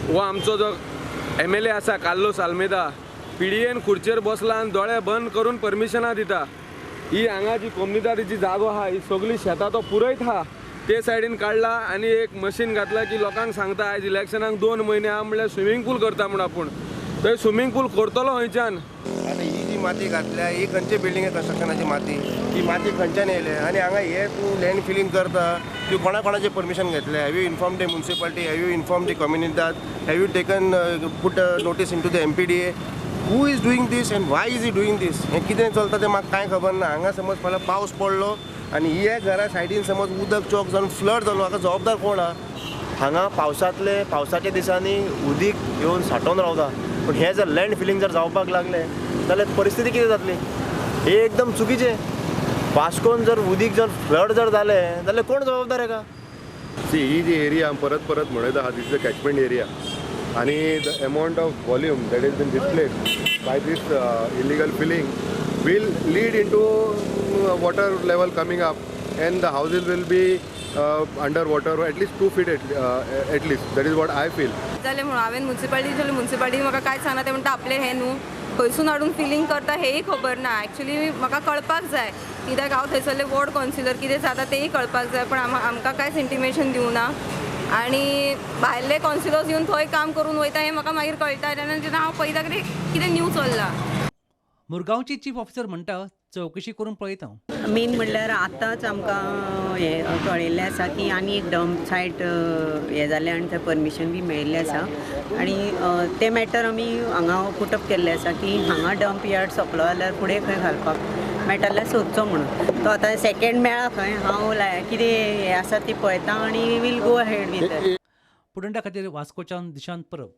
हो आमचो जो MLA आसा कार्लोस आल्मेदा PDAन खुर्चेर बसला आनी दोळे बंद करून परमिशनां दिता. ही हांगा जी कोमनिदारीची जागो आहा ही सगळी शेतां तो पुरयत आहा, ते सायडीन काडला आनी एक मशीन घातला की लोकांक सांगता आयज इलेक्शनाक 2 म्हयने आहा म्हणल्यार स्विमींग पूल करता म्हूण आपूण थंय स्विमींग पूल करतलो खंयच्यान. आतां ही जी माती घातल्या ही खंयचे बिल्डिंगे कन्स्ट्रक्शनाची माती, ही माती खंयच्यान येयल्या आनी हांगा हे तूं लँड फिलींग करता, तूं कोणा कोणाचें परमिशन घेतलें? Have you inform the municipality? Have you inform the comunidade? Have you taken put notice into the MPDA? Who is doing this and why is he doing this? हें कितें चलता तें म्हाका कांय खबर ना. हांगा समज फाल्यां पावस पडलो आनी हे घरा सायडीन समज उदक चोक जावन फ्लड जालो, हाका जबाबदार कोण आहा? हांगा पावसांतले पावसाच्या दिसांनी उदीक येवन सांठोवन रावता, पूण हें जर लँड फिलींग जर जावपाक लागलें जाल्यार परिस्थिती कितें जातली? हें एकदम चुकीचें. वास्कोन जर उदीक जर फ्लड जर जालें जाल्यार कोण जबाबदार हेका? सी ही जी एरिया परत परत म्हणत आहा, this is a catchment area आनी the amount of volume that is been displaced by this illegal filling will lead into water level coming up and the houses will be under water at least 2 feet at least. That is what I feel. जालें म्हणून हांवें municipality जालें, municipality म्हाका कांयच सांगना, ते म्हणटा आपलें हें न्हू खंयसून हाडून फिलींग करता हेंय खबर ना. एक्चुली म्हाका कळपाक जाय कित्याक हांव थंयसरलें वॉर्ड कावन्सिलर, कितें जाता तेंय कळपाक जाय, पण आमकां कांयच इंटिमेशन दिवना आनी भायले कावन्सिलर्स येवन थंय काम करून वयता हें म्हाका मागीर कळटा. तेन्ना हांव पळयता कितें न्यू चल्लां. मुरगांवची चीफ ऑफिसर म्हणटा चवकशी करून पळयता. मेन म्हणल्यार आतांच आमकां हें कळिल्लें आसा की आनी एक डंप सायट हें जालें आनी थंय परमिशन बी मेळिल्लें आसा आनी तें मॅटर आमी हांगा पुटअप केल्लें आसा की हांगा डंप यार्ड सोंपलो जाल्यार फुडें खंय घालपाक मेळटा जाल्यार सोदचो म्हणून. तो आतां सेकेंड मेळ्ळा खंय हांव कितें हें आसा ती पळयता आनी we'll go ahead with. पुडंटा खातीर वास्कोच्यान दिशांत परब.